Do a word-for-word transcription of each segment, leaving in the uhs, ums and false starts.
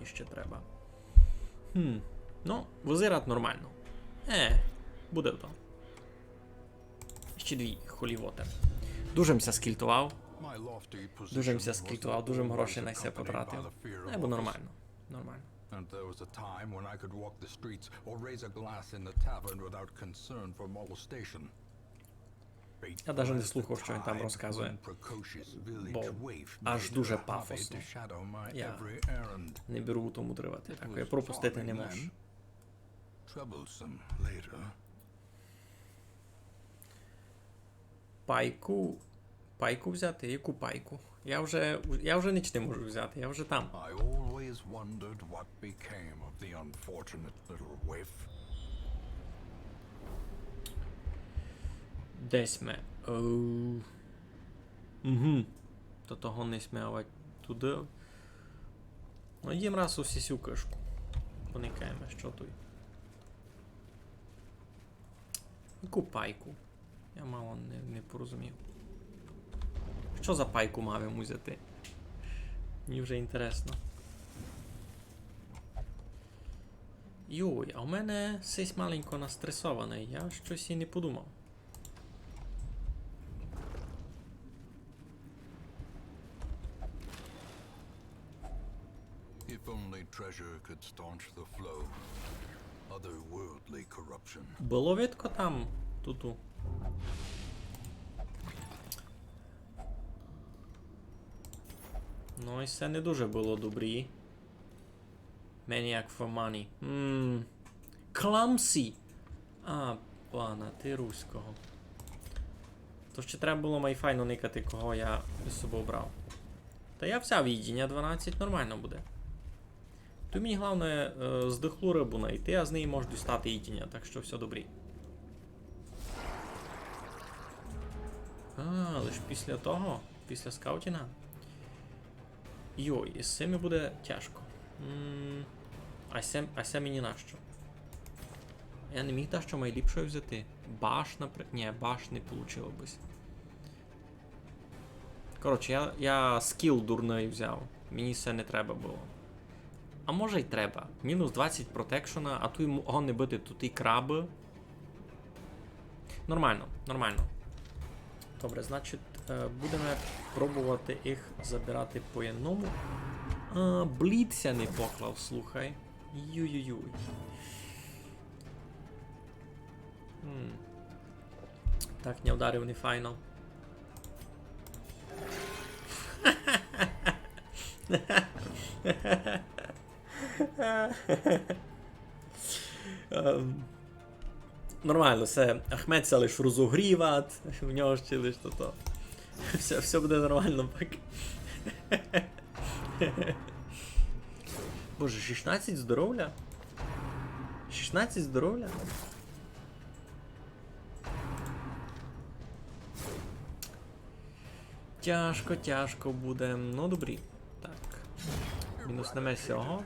Ще треба. Хм. Ну, визират нормално. Е, буде то. Ще дві холівоти. Дуже м ся скільтовав. Дуже м ся скільтовав, дуже м грошей на ся потратив. Е, бо нормално. Нормално. And there was a time when I could walk the streets or raise a glass in the tavern without concern for molestation. Я даже не слухав, що він там розказує. Бо аж дуже пафосно. Я не беру у тому тривати. Так, я пропустити не можу. Пайку. Пайку взяти? Яку пайку? Я вже, я вже ніч не можу взяти, я вже там. I always wondered what became of the unfortunate little waif. Десь ми. Е, угу. До того не сміяла туды. Ну, йдем раз у сісю кышку. Поникаєме, што туй. Яку пайку? Я мало не, не порозумів. Што за пайку мав йому взяти? Мені вже інтересно. Йой, а у мене сись маленько настресованый, я штось і не подумав. If only treasure could staunch the flow. Otherworldly corruption. Было видко там, туту. Ну, і се не дуже было добрі. Maniac for money. Мм. Clumsy. А, пана ти руського. То ще треба было май файно никати, кого я з собою брав. Та я взяв їдіня дванадцять, нормално буде. Туй мені головне, е, здохлу рыбу найти, а з неї можу дістати їдіня, так што всьо добрі. А, лиш після того, після скаутінга. Йой, із сими буде тяжко. М, а се, а се мені нащо? Я не міг дещо майліпше взяти. Баш, наприклад. Ні, баш не получило бысь. Коротше, я, я скіл дурный взяв. Мені се не треба было. А може й треба. Мінус двадцять протекшена, а туй м-, годні быти туй і крабы. Нормално, нормално. Добре, значить, е, будеме пробовати їх забирати по єдному. А, блід ся не поклав, слухай. Юй-юй-юй. М. Так, не вдарив не файно. Ем, нормално, всьо. Ахмед ся лиш розогріват, в нього ще лиш то, то. Всьо, всьо буде нормално, пак. Боже, шістнадцять здоровля? Шістнадцять здоровля? Тяжко, тяжко буде. Ну, добрі. Так. Мінуснеме сього.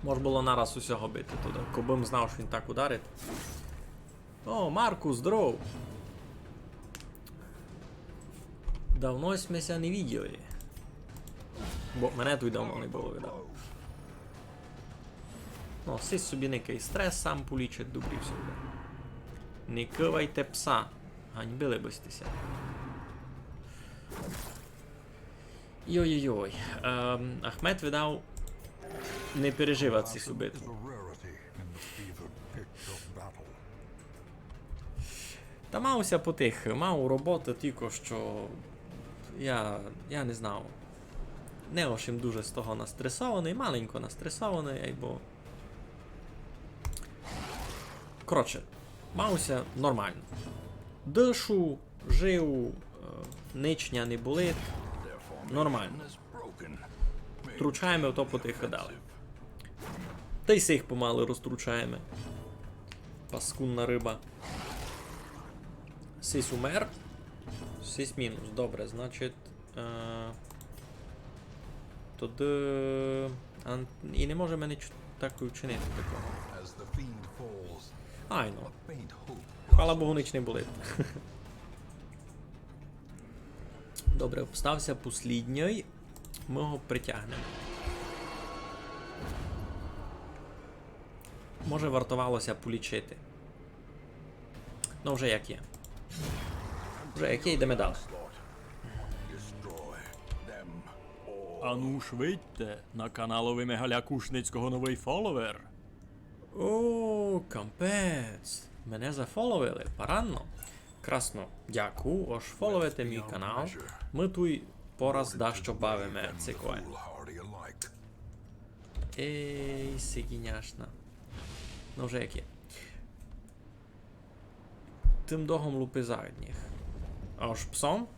Мож было нараз усього бити туды. Кобы м знав, што він так ударить. О, Маркус, здоров! Давно сьме ся не виділи. Бо мене туй давно не было, видав. Ну, сись собі никай стрес, сам полічить, добрі всьо буде. Не кывайте пса. Ганьбили бы сьте ся. Йой-йой-йой. Ем, Ахмед, видав, не переживат сись убитку. Та мав ся потихы, мав роботы тілько што, я, я не знав. Не ож им дуже з того настресованый, маленько настресованый, айбо. Коротше, мав ся нормално. Дышу, жию, е, нич ня не болить. Нормално. Тручаєме ото потихы далі. Та й сих помалы розтручаєме. Паскудна рыба. Сись умер. Сись мінус. Добре, значить, е, туды, а, і не можеме нич так учинити такого. Айно. Хвала Богу, нич не болить. Добре, обстав ся послідній. Мы го притягнеме. Може, вартовало ся полічити. Ну, вже як є. Вже як є, йдеме далі. Ану ж видьте, на каналови Мигаля Кушницького новый фоловер. О, капець. Мене зафоловили, парадно. Красно. Дякую, ож фоловите мій канал. Мы туй пораз дашто бавиме цікаве. Ей, сиґіняшна. Ну, вже як є. Тым догом лупи задніх. А ож псом?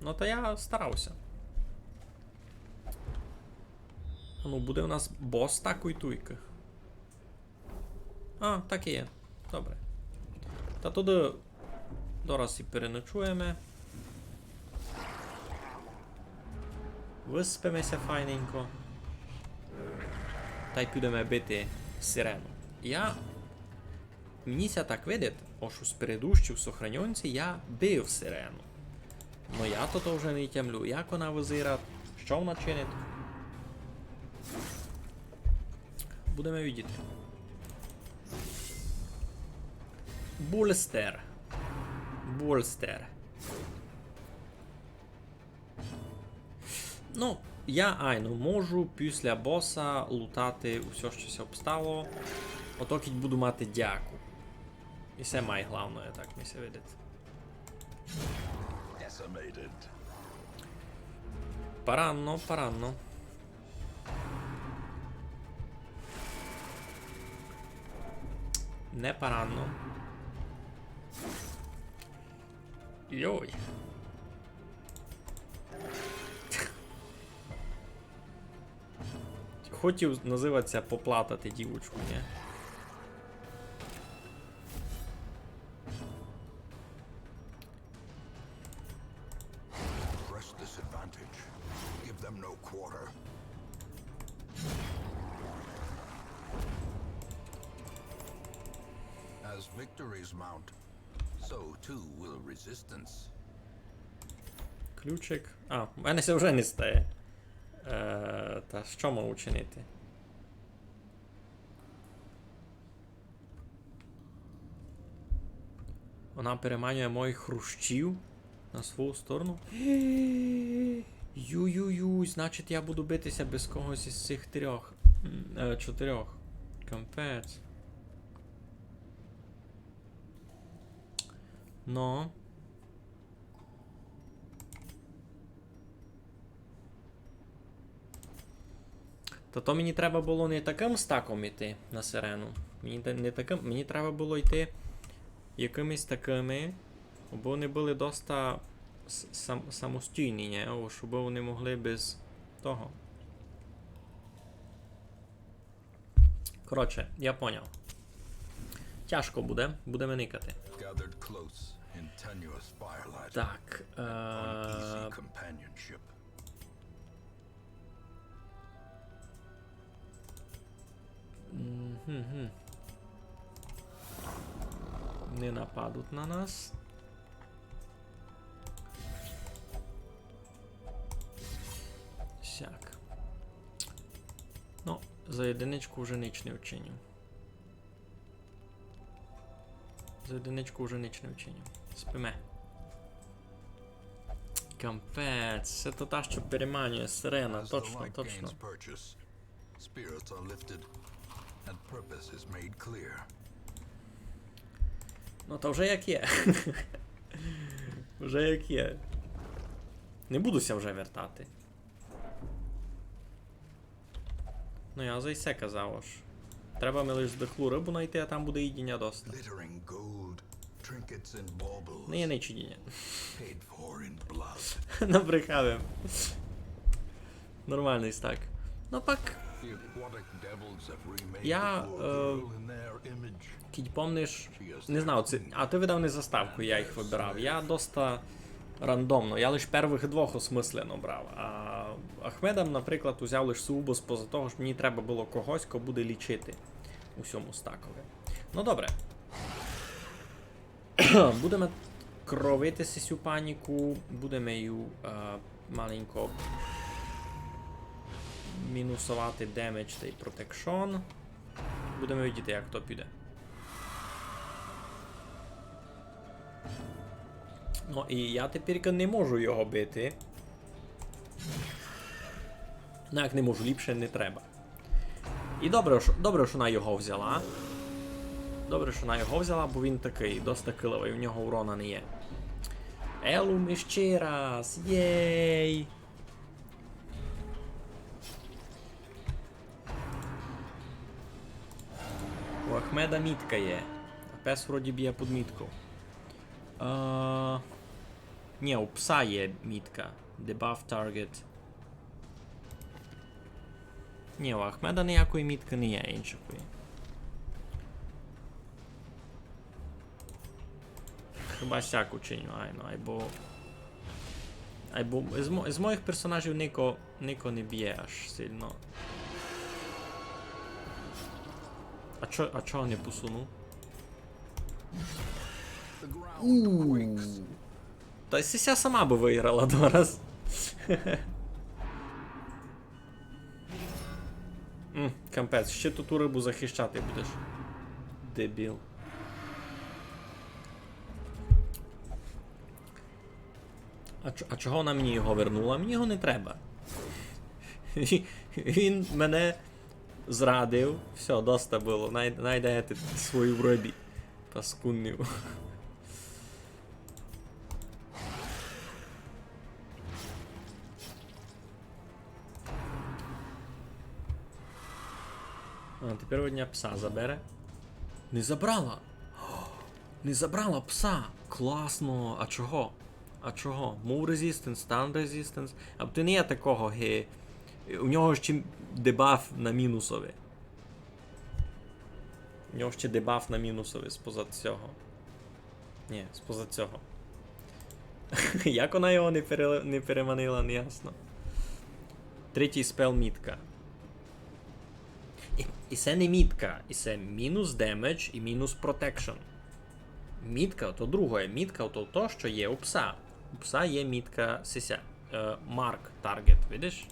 Ну, та я старав ся. А ну, буде у нас бос такой туйкы. А, так і є. Добре. Та туды дораз і переночуєме. Выспиме ся файненько. Тай підеме бити сирену. Я... Мені ся так видить, ож у спередущій сохранёнці я бив сирену. Но я то, то вже не тямлю, як она вызирать, што она чинить. Будеме видіти. Булстер. Булстер. Ну, я айно можу після боса лутати усьо, што ся обстало. Ото кідь буду мати дяку. І се май главноє, так ми ся видить. Паранно, паранно. Не паранно. Йой. Хотів називати ся поплатати дівочку, ні? Press this advantage. Give them no quarter. As victories mount, so too will resistance. Ключик. А, в мене ся вже не стає. Е, та што можу учинити? Вона переманює моїх хрущів на свою сторону. Юй-юй-юй, значить, я буду бити ся без когось із цих трьох. М, е, чотирьох. Капець. Но. Та то мені треба было не такым стаком іти на сирену. Мені та-, не такым, мені треба было йти якымись такыми, абы они были доста с-, сам-, самостійні, ні? О, щоб они могли без того. Коротше, я поняв. Тяжко буде, будеме никати. Gathered close in tenuous firelight. Так, е, uneasy companionship. Мгм. Не нападуть на нас. Сяк. Ну, за єдиничку вже нич не вчиню. За єдиничку вже нич не вчиню. Спиме. Капець, се то та, што переманює, сирена, точно, точно. Spirits are lifted, and purpose is made clear. Ну, та вже як є. Вже як є. Не буду ся вже вертати. Ну, я за се казав, ож треба ми лиш здохлу рыбу найти, а там буде їдіня доста. Glittering gold, trinkets and baubles. Не є нич їдіня. Paid for in blood. Набрехав им. Нормалный стак. Ну пак. The aquatic devils have remade the poor girl in their image. Я, е, кідь помниш, не знав, ци, а ты видав не заставку, я їх выбирав. Я доста рандомно, я лиш первых двох осмыслено брав. А Ахмеда, наприклад, узяв лиш сугубо споза того, што мені треба было когось, ко буде лічити у сьому стакови. Ну добре. Будеме кровити сисю паніку, будеме ю, е, маленько мінусовати демедж тай протекшон. Будеме видіти, як то піде. Ну, і я тепер не можу його бити. Ну, як не можу, ліпше не треба. І добре, што, добре, што она його взяла. Добре, што она його взяла, бо він такый, доста киловый, у нього урона не є. Елум іщи раз, єй! У Ахмеда мітка є. А пес вроді бє під мітков. А, ні, у пса є мітка. Debuff target. Ні, у Ахмеда ніякої міткы не є іншої. Хіба сяк учиню, айно, айбо... Айбо з, мо- з моїх персонажів нико, нико не бє аж сильно. А чо, а чого не посунув? Та й сися сама бы выграла дораз. М, капець, ще ту рыбу захищати будеш. Дебіл. А, чо- а чого она мені його вернула? Мені його не треба. Він мене зрадив. Всьо, доста было. Най, найдете свою в рыбі. Паскуднів. А, тепер одня пса забере. Не забрала! Не забрала пса! Класно! А чого? А чого? Move resistance, stun resistance. А то не є такого, ги. У нього ще дебаф на мінусові. У нього ще дебаф на мінусові споза цього. Ні, споза цього. Як она його не, пере... не переманила, не ясно. Третій спел мітка. І, і се не мітка, і се мінус демедж і мінус протекшн. Мітка то другоє, мітка то то, што є у пса. У пса є мітка сися. Е, Марк таргет, видиш?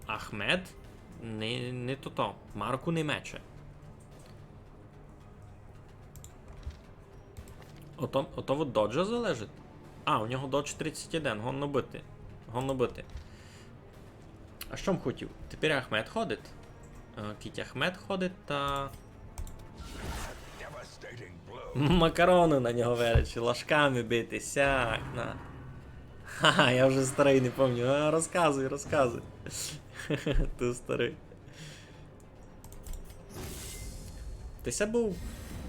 Ахмед не, не тото. Марку не мече. Ото, ото від доджа залежить? А, у нього додж тридцять один, годно быти. Годно быти. А што м хотів? Тепер Ахмед ходить. Е, кідь Ахмед ходить, та... Макароны на нього величі, ложками бити, сяк, на. Ха-ха, я вже старый, не помню. А, розказуй, розказуй. Ты старый. Та се быв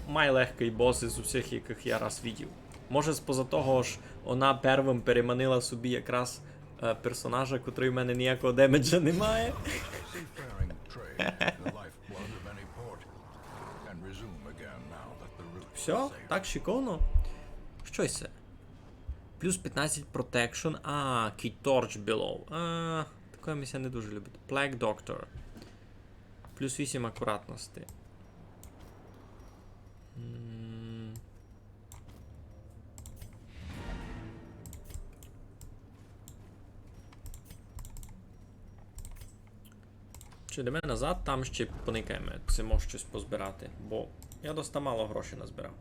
майлегкый бос із усіх, якых я раз видів. Може, споза того, ож она первым переманила собі якраз, е, персонажа, котрый в мене ніякого демеджа не має. Seafaring trade, the lifeblood of any port, can resume again now that the route is safe. Всьо? Так шиковно? Што се? Плюс пятнадцять protection. А, кідь Torch Below. А, такоє ми ся не дуже любить. Plague Doctor. Плюс вісім акуратности. М. Чи йдеме назад, там ще поникаєме, ци мож штось позбирати, бо я доста мало грошей назбирав.